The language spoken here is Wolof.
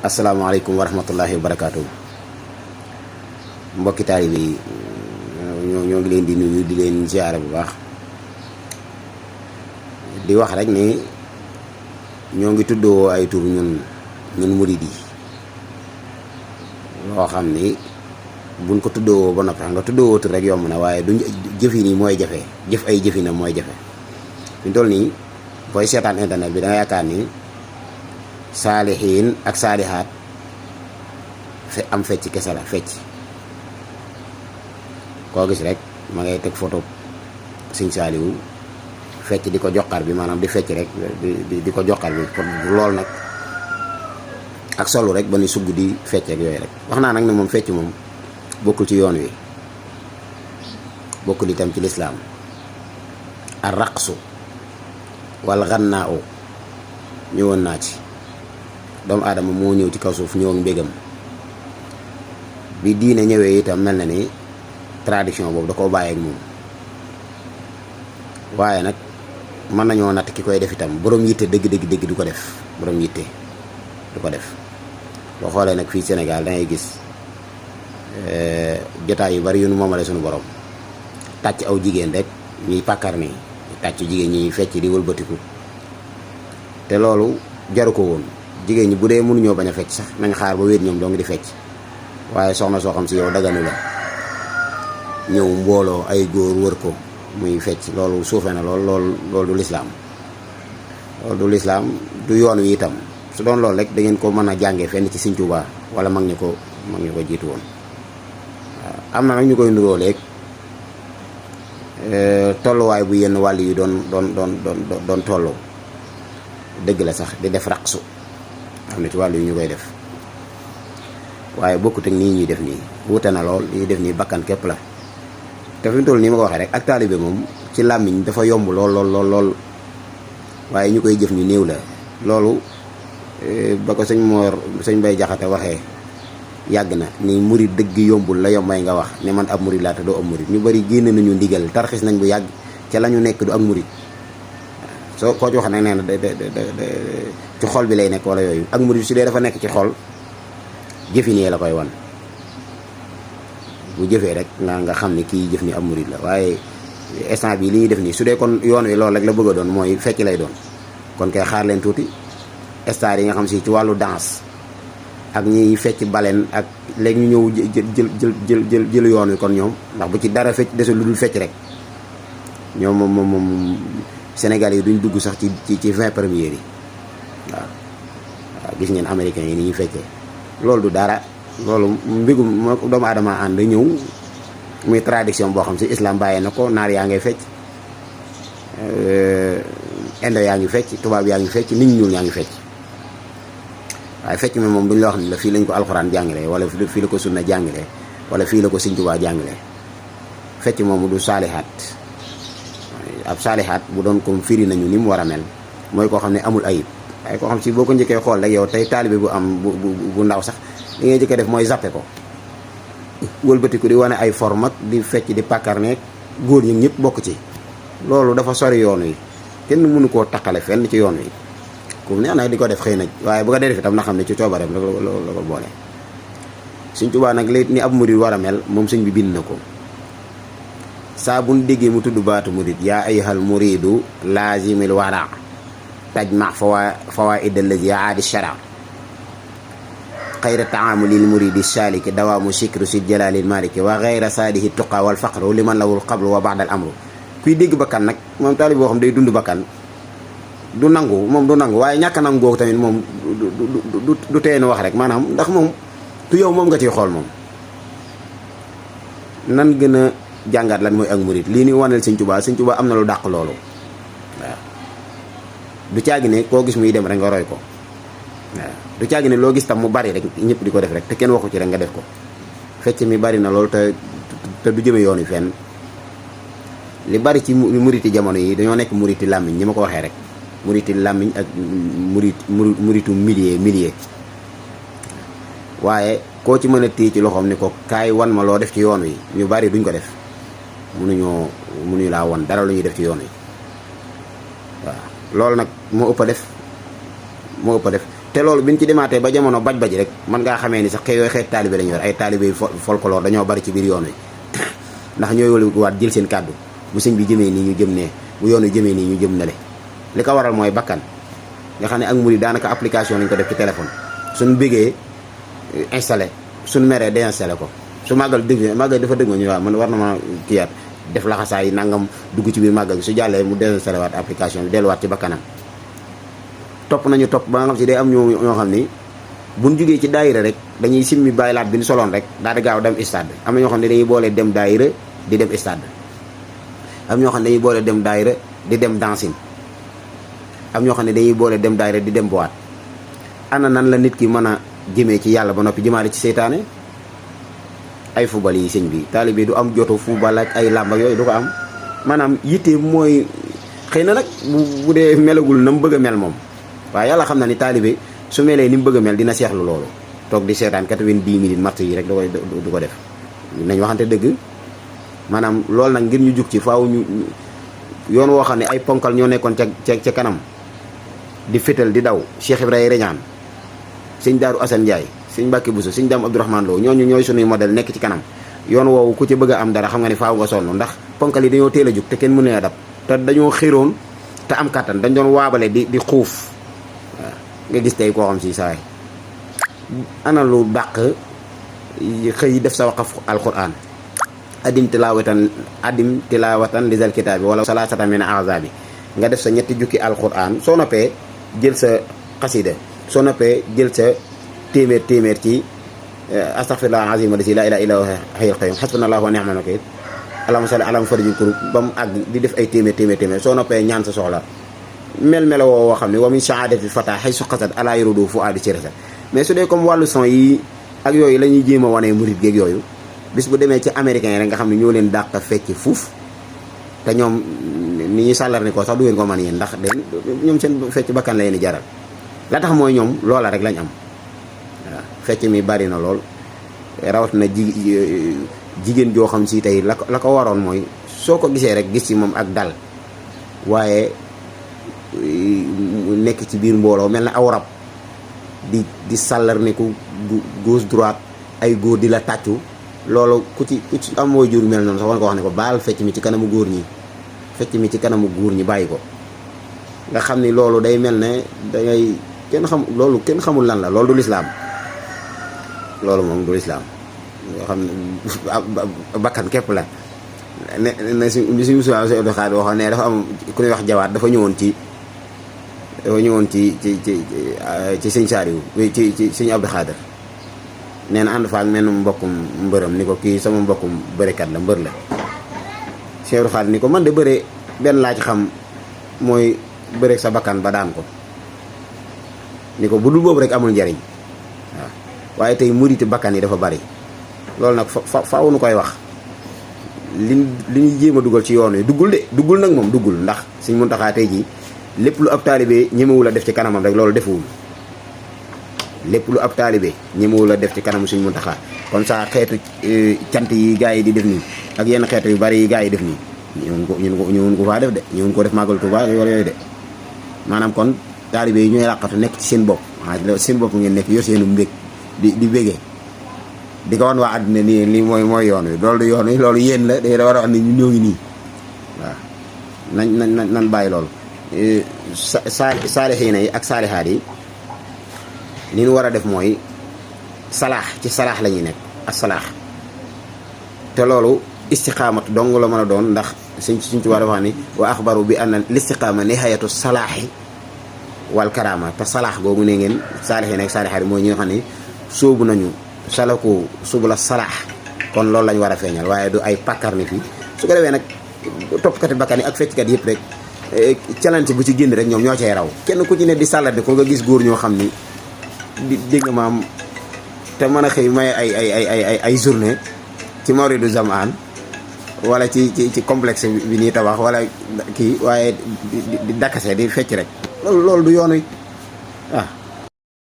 asalaamaaleykum wa rahmatullahi wa barakaatu. Mbokki taalibe yi ñoo ngi leen di nuyu di leen ziare bu baax di wax rek ni ñoo ngi tuddoo ay tur ñun murid yi loo xam ni buñ ko tuddoo ba noppi nga tuddoo tur rek yomb na waaye du jëfin yi mooy jafe jëf ay jëfinam mooy jafe fi ñu toll nii booy seetaan internet bi da nga yaakaar ni saalihiin ak saalihaat am fecc kese la fecc koo gis rek ma ngay teg photo Sëñ Saaliwu fecc di ko joxar bi maanaam di fecc rek di ko joxar bi lool nag ak solu rek ba ni sugg di fecc ak yooyu rek wax naa nag ne moom fecc moom bokkul ci yoon wi bokkul itam ci lislaam ar raqsu wal gannaa u ñëwoon naa ci doomu aadama moo ñëw ci kaw suuf ñëw ak mbégam bi diine ñëwee itam mel na ni tradition boobu da koo bàyyi ak moom waaye nag mën nañoo natt ki koy def itam borom yitte dëgg du ko def borom yitte du ko def boo xoolee nag fii Sénégal da ngay gis jotaay yu bari yu nu moomale suñu borom tàcc aw jigéen rek ñuy pàkkar ni tàcc jigéen ñi fecc di wëlbatiku te loolu jaru ko woon jigéen ñi bu dee mënuñoo bañ a fecc sax nañ xaar ba wéet ñoom doo ngi di fecc waaye soxna soo xam si yow daganu la ñëw mbooloo ay góor wër ko muy fecc loolu suufe na loolu du lislaam loolu du lislaam du yoon wi itam su doon loolu rek da ngeen ko mën a jàngee fenn ci Sëñ Tuubaa wala mag ñu ko jiitu woon waaw am na nag ñu koy nuroo léegi tolluwaay bu yenn wàll yi doon tolloo dëgg la sax di def raqsu am na ci wàll yu ñu koy def waaye bokkut ak nii ñuy def nii wuute na lool li ñuy def nii bakkan képp la te fi mu toll nii ma ko waxee rek ak taalibe moom ci làmmiñ dafa yomb lool waaye ñu koy jëf ñu néew la loolu ba ko sëñ Mbay Jaxate waxee yàgg na ni murid dëgg yombul la yombay nga wax ne man ab murid laa te doo ab murid ñu bari génn nañu ndigal tarxis nañ bu yàgg ca la ñu nekk du ak murid soo koo ci wax nag nee na ci xol bi lay nekk wala yooyu ak murid su dee dafa nekk ci xol jëfinee la koy wan bu jëfee rek nga xam ni kii jëf ni ab murid la waaye instant bi li ñuy def nii su dee kon yoon wi loolu rek la bëgg a doon mooy fecc lay doon kon kay xaar leen tuuti star yi nga xam si ci wàllu danse ak ñiy fecc baleen ak léegi ñu ñëw jël yoon wi kon ñoom ndax bu ci dara fecc desul lu dul fecc rek ñoom moom Sénégal yi duñ dugg sax ci 20 premières yi waaw gis ngeen américains yi ni ñuy feccee loolu du dara loolu mbigum doomu aadama ànd ñëw muy tradition boo xam si islam bàyyee na ko naar yaa ngay fecc indo yaa ngi fecc tubaab yaa ngi fecc nit ñuul yaa ngi fecc waaye fecc mi moom duñ la wax ni la fii lañ ko alxuraan jàngalee wala fii la ko sunna jàngalee wala fii la ko Sëñ Tuubaa jàngalee fecc moomu du saalihaat ab saalihaat bu doon ko firi nañu ni mu war a mel mooy koo xam ne amul ayib waaye koo xam si boo ko njëkkee xool rek yow tey taalibe bu am bu ndaw sax li ngay njëkkee def mooy zappe ko wëlbatiku di wane ay forme ak di fecc di pàkkarneeg góor ñi ñëpp bokk ci loolu dafa sori yoon wi kenn mënu koo taqale fenn ci yoon wi ku neex nag di ko def xëy na waaye bu ko dee def itam na xam ne ci coobareem la ko boole. Sëñ Tuubaa nag léegi ni ab murid war a mel moom sëñ bi bind na ko saa bu ñu déggee mu tudd baatu murid yaa ayyuhal muridu laazimil wara tajma fawaid allazi aadi shara xayra taamulil muridi saliki dawaamu sikru si jalalil maliki wa xayra saadihi tuqa wal faqru liman lawul qablu wa baadal amru kuy dégg bakkan nag moom taalib boo xam day dund bakkan du nangu waaye ñàkk nangu googu tamit moom du tee wax rek maanaam ndax moom tu yow moom nga ciy xool moom nan gën a jàngaat lan mooy ak murid lii ni waneel Sëñ Tuubaa am na lu dàq loolu waaw du caagi ne koo gis muy dem rek nga roy ko waaw du caagi ne loo gis tam mu bari rek ñëpp di ko def rek te kenn waxu ci rek nga def ko fecc mi bari na loolu te du jëme yoon wi fenn li bari ci muriti jamono yi dañoo nekk muriti làmmiñ ñi ma ko waxee rek muriti làmmiñ ak muritu millier waaye koo ci mën a téye ci loxoom ni ko kaay wan ma loo def ci yoon wi ñu bari duñ ko def mënuñu laa wan dara lu ñuy def ci yoon wi waaw loolu nag moo ëpp a def te loolu bi ñu ci demaatee ba jamono baj rek mën ngaa xamee ni sax yooyu xeet taalibe lañu yor ay taalibe yu folklore dañoo bari ci biir yoon wi ndax ñooy wëlbatiwaat jël seen kàddu bu sëñ bi jëmee nii ñu jëm nee bu yoon wi jëmee nii ñu jëm nale li ko waral mooy bakkan nga xam ne ak murid daanaka application lañ ko def ci téléphone suñ bëggee installé suñ meree déinstallé ko su màggal dafa dëgg ma ñu waaw man war na ma kiyaat def laxasaa yi nangam dugg ci biir màggal bi su jàllee mu désinstallé waat application bi delluwaat ci bakkanam topp nañu topp ba nga xam si day am ñoo xam ni buñ jugee ci daayira rek dañuy simmi bàyyi laat bi ñu soloon rek daal di gaaw dem stade am na ñoo xam ne dañuy boole dem daayira di dem stade am ñoo xam ne dañuy boole dem daayira di dem dancing am ñoo xam ne dañuy boole dem daayira di dem boîte ana nan la nit ki mën a jëmee ci yàlla ba noppi jëmaale ci seytaane ay fubal yi sëñ bi taalibe du am jotu fubal ak ay làmb ak yooyu du ko am maanaam yitte mooy xëy na nag bu dee melagul na mu bëgg a mel moom waaye yàlla xam na ni taalibe su melee ni mu bëgg a mel dina seexlu loolu toog di seetaan 90 minutes match yi rek du ko def nañ waxante dëgg maanaam loolu nag ngir ñu jug ci faaw ñu yoon woo xam ne ay ponkal ñoo nekkoon ca kanam di fétal di daw Cheikh Ibrahima Reñaan sëñ Daaru Assane Ndiaye sëñ Mbàkke Buso sëñ Daam Abdourahmane Lo ñooñu ñooy sunuy modèle nekk ci kanam yoon woowu ku ci bëgg a am dara xam nga ne faaw nga sonn ndax ponkal yi dañoo teel a jug te kenn mënu a dab te dañoo xiroon te am kattan dañ doon waabale di xuuf waaw nga gis tey koo xam si saay ana lu dàq xëy def sa waqaf alquran adim tilawatan lisal kitaabi wala salaasata min azabi nga def sa ñetti jukki alquran soo noppee jël sa xasida soo noppee jël sa téeméer ci astaghfirullah azim alladhi la ilaha illa huwa hayyul qayyum hasbunallahu wa ni'mal wakeel allahumma salli ala farijil kurub ba mu àgg di def ay téeméer soo noppee ñaan sa soxla mel woo xam ne wa min saadati fata haysu qasad ala yurudu fu aadi ci resa mais su dee comme wàllu son yi ak yooyu la ñuy jéem a wanee murid géeg yooyu bis bu demee ci américains yi rek nga xam ne ñoo leen dàq fecc fuuf te ñoom ni ñuy sàllar ni ko sax du ngeen ko mën yéen ndax den ñoom seen fecc bakkan la leen di jaral la tax mooy ñoom loola rek lañ am waaw fecc mi bari na lool rawat na jigéen joo xam si tey la ko waroon mooy soo ko gisee rek gis ci moom ak dal waaye nekk ci biir mbooloo mel na aw rab di sàllar ni ku gauche droite ay góor di la tàccu loolu ku ci am mooy jur mel noonu sax war nga ko wax ne ko baal fecc mi ci kanamu góor ñi bàyyi ko nga xam ni loolu day mel ne dangay kenn xamul lan la loolu du lislaam loolu moom du lislaam nga xam ne bakkan képp la ne suñu musulman si Abdou Khadre waxoon ne dafa am ku ñuy wax jawaat dafa ñëwoon ci sëñ Saaliw ci sëñ Abdou Khadre nee na ànd fa ak menn mbokkum mbërëm ni ko kii sama mbokkum bërekat la mbër la sëñ Abdou Khadre ni ko man de bëre benn laa ci xam mooy bëre sa bakkan ba daan ko ni ko bu dul boobu rek amul njariñ waaw waaye tey muriti bakkan yi dafa bari loolu nag faaw nu koy wax li ñuy jéem a dugal ci yoon wi duggul nag moom duggul ndax Sëñ Muntaxaa tey jii lépp lu ab taalibe ñemewul a def ci kanamam rek loolu defuwul lépp lu ab taalibe ñemewul a def ci kanamu Sëñ Muntaxaa comme ça xeetu cant yi gars yi di def nii ak yenn xeetu yu bari yi gars yi def nii ñëwun ko faa def de ñëwun ko def màggal Tuubaa wala yooyu de maanaam kon taalibe yi ñooy làqatu nekk ci seen bopp seen bopp ngeen nekk yor seenu mbég di bégee di ko wan waa àddina nii lii mooy yoon wi loolu du yoon wi loolu yéen la da war a wax ni ñu ñoo ngi nii waaw nañ bàyyi loolu saalixiina yi ak saalixaat yi li ñu war a def mooy salaax ci salaax la ñuy nekk ak salaax te loolu istiqaamatu dong la mën a doon ndax suñ ci war a wax ni wa axbaru bi anna listiqaama nihayatu salaaxi wal karaama te salaax googu ne ngeen saalixiina ak saalixaat yi mooy ñi nga xam ne sóobu nañu salaku subula salaax kon loolu lañ war a feeñal waaye du ay pàkkar ni fii su ko defee nag toppkati bakkan yi ak fecckat yëpp rek challenge bu ci génn rek ñoom ñoo cay raw kenn ku ci ne di sàllade ko nga gis góor ñoo xam ni di dégg nga maam te mën a xëy may ay journée ci mawridu zamaan wala ci complexe bi ñuy tabax wala kii waaye di dakkase di fecc rek loolu du yoon wi waaw